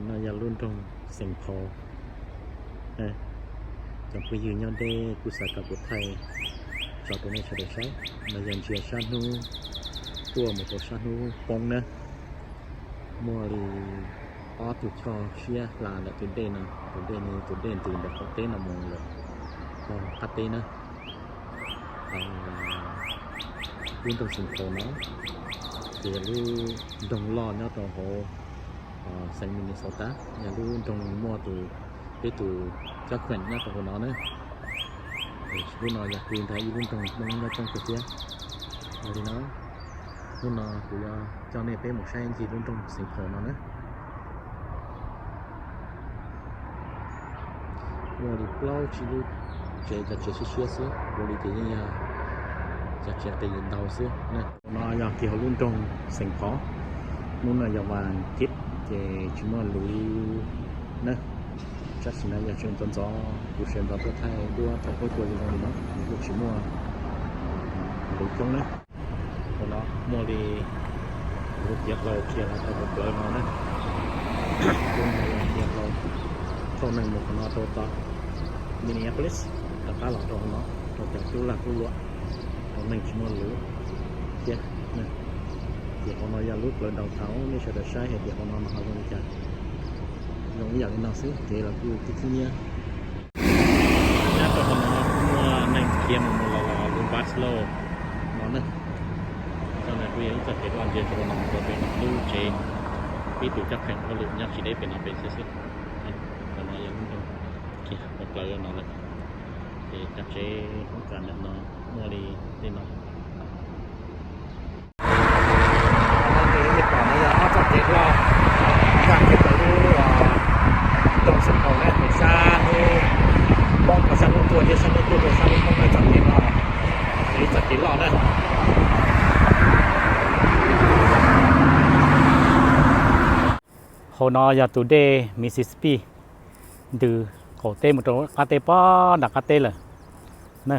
No yog lub nroog Xeem Phos. Cov phooj ywg nyob deb kuj xav kom kuv thaij tso rau nej sawv daws saib. No yog ntsia sab hnub tuaj mus rau sab hnub poob na, muaj li ob tug choj siab hla ntawm tus dej no, tus dej no tus dej ntws ntawm qaum teb no mus lawm rau qab teb na. Lub nroog Xeem Phos no ces yog lub nroog loj nyob rau hauv xeev Minnesota, yog lub nroog muaj tus, peb tus cab kheem nyob rau hauv no na. Lub no yog pw ntawm ib lub nroog Hmoob nyob coob kawg thiab. Yog li no, hnub no kuv yuav coj nej peb mus saib ncig lub nroog Xeem Phos no na. Muaj li plaub tsib lub tsev, cov tsev siab siab xwb, ua li ces yeej yog cov tsev tes ntau xwb na. No yog kiag hauv lub nroog Xeem Phos. Hnub no yog vas thiv ces tsis muaj luv na. Tam sim no yog tseem ntxov ntxov, kuv sawv ntxov tuaj thaij duab thaij huab cua zoo zoo li no, nws kuj tsis muaj luv coob na. Qhov no muaj li lub tiav hlau khiav los rau hauv plawv no na. Lub no yog tiav hlau thauj neeg mus qhov no rau tom Minneapolis, rov qab los rau hauv no, rau cov tub lag tub luam, rau neeg tsis muaj luv thiab. Ces hauv no yog lub plawv downtown, nej sawv daws saib hais tias hauv no mas ho zoo li cas, zoo ib yam li no xwb, kev los kuj tib khib nyiab. Nyob rau hauv no kuj muaj neeg khiav mus mus los los lub bus lauj no na. Txoj no kuj yog ib txoj kev loj ntsia rau no mus rau pem lub tsev peb tus cab kheem hauj lwm nyob tsis deb pem no pem xwb xwb. Qhov no yog lub nroog kiag hauv plawv no lawm. Ces cov tsev hoob kas ntawm no muaj li tej no. Qhov no ces nej pom no yog ob txoj kev loj nkag kiag rau lub nroog Xeem Phos na, sab hnub poob rau sab hnub tuaj thiab sab hnub tuaj rau sab hnub poob na, txoj kev no yog ib txoj kev loj na. Hauv no yog tus dej Mississippi ntws qaum teb mus rau qab teb pog nram qab teb lawm na.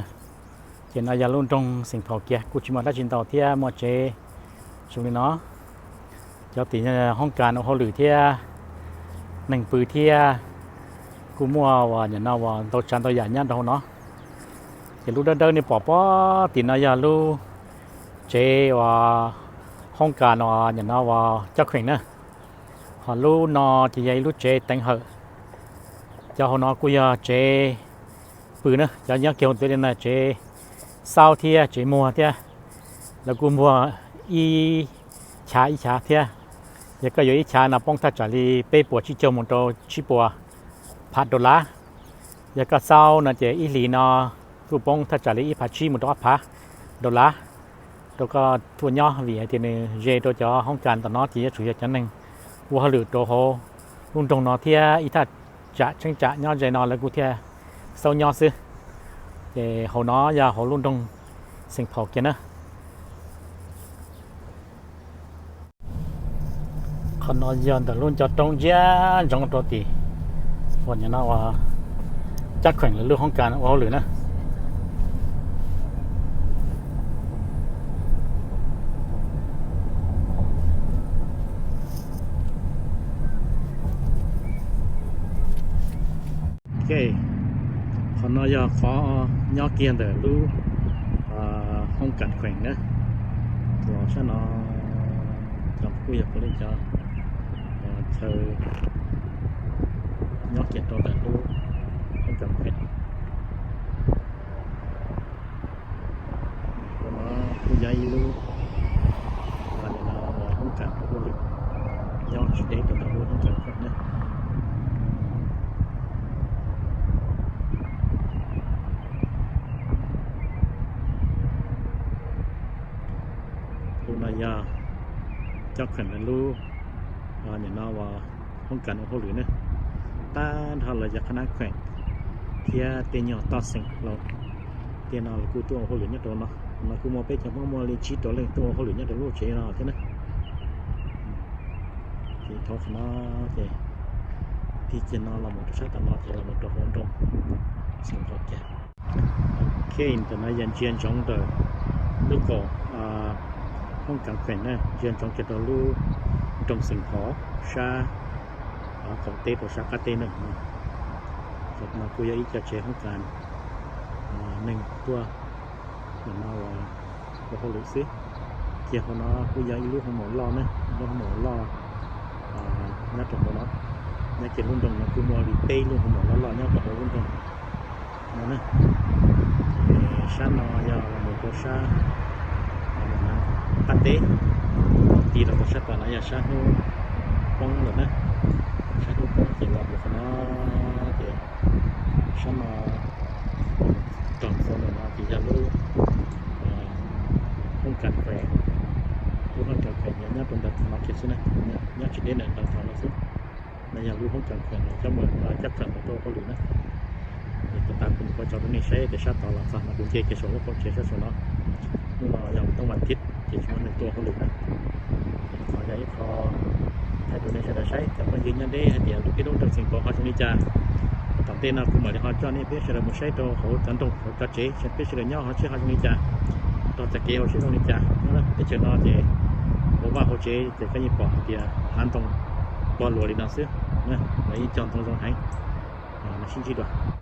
Ces no yog lub nroog Xeem Phos kiag, kuj tsis muaj dab tsi ntau thiab, muaj tsev zoo li no. Cov tim hoob kas ua hauj lwm thiab neeg pw thiab, kuj muaj uas nim no uas ntau tsav ntau yam nyob rau hauv no. Ces lub dawb dawb nej pom pog tim no yog lub tsev uas hoob kas uas nim no uas cab kheem na. Ho lub no ces yog ib lub tsev teev hawm. Cov hauv no kuj yog tsev pw na, cov nyob kiag hauv ntawd li no tsev xaub thiab tsev muag thiab. Lawv kuj muag ib chav ib chav thiab. Yog koj yuav ib chav no poob thaj tsam li peb puas tsib caug mus rau tsib puas phav dollar. Yog koj xaub no ces ib hlis no kuj poob thaj tsam li ib phav tsib mus rau ob phav dollar rau koj tuaj nyob, vim hais tias nws ze rau cov hoob kas ntawm no ces yuav tsum yog cov neeg ua hauj lwm rau hauv lub nroog no thiab ib thaj tsam cheeb tsam nyob ze no lawv kuj thiaj xaub nyob xwb. Ces hauv no yog hauv lub nroog Xeem Phos kiag na. Qhov no yog ntawm lub ncov roob ntsia ntsoov rau tim uas nim no uas cab kheem lawv lub hoob kas ua hauj lwm na. Ok, qhov no yog qhov nyob kiag ntawm lub hoob kas kheem na. Uas sab no cov kuj yog puav leej cov chaw nyob kiag rau ntawm lub hoob kas kheem. Ua no kuj yog ib lub hoob kas ua hauj lwm nyob tsis deb rau ntawm lub hoob kas kheem na. Tus no yog cab kheem lawv lub, nim no uas hoob kas ua hauj lwm ne, tag nrho lawv cov qhab nab kheem thiab tej nyuag toj xeem hlau, tej no lawv kuj tuaj ua hauj lwm nyob rau no. No kuj muaj peb cov Hmoob muaj li tsib rau leej tuaj ua hauj lwm nyob rau lub tsev no thiab na. Ces dhau qhov no ces tig kiag no los mus rau sab tom no ces los mus rau hauv nroog Xeem Phos kiag. Ok, ntawm no yog ntsia ntsoov ntawm lub kaum hoob kas kheem na, ntsia ntsoov kiag rau lub nroog Xeem Phos sab qaum teb rau sab qab teb na. Cov no kuj yog ib co tsev hoob kas neeg tuaj ua hauj lwm xwb. Kiag hauv no kuj yog ib lub hoo maum loj na, lub hoo maum loj nyob rau hauv no. Nyob kiag lub nroog no kuj muaj li peb lub hoo maum loj loj nyob rau hauv lub nroog no na. Sab no yog los mus rau sab qab teb, ti los rau sab tom no yog sab hnub poob lawm na. Sab hnub poob ces los mus qhov no ces sab no rau qhov no ces yog lub hoob kas khuem, lub hoob kas khuem nyob rau ntawm qhov no kiag xwb na, nyob tsis deb ntawm qhov no xwb. No yog lub hoob kas khuem no coj mus coj kawm mus rau hauj lwm na. Ces tas kuv mus tso rau nej saib tias sab tod los txog no kuv nce kiag saum lub qaum tsev sab saum no. Hnub no yog mus toob vas thiv ces tsis muaj neeg tuaj hauj lwm na. Ces qhov yog ib qho thaij rau nej sawv daws saib cov phooj ywg nyob deb hais tias lub peb lub nroog Xeem Pov ho zoo li cas. Tom ntej no kuv mam li ho coj nej peb sawv daws mus saib rau hauv cov nroog hauv cov tsev seb peb sawv daws nyob ho sib ho zoo li cas, rau txoj kev hauv sib zoo li cas. Teb chaws no ces hauv vaj hauv tsev ces koj yeej pom hais tias hav ntoo pog luas li no xwb, lawv yeej cog ntoo zoo heev. Mas sib ntsib dua.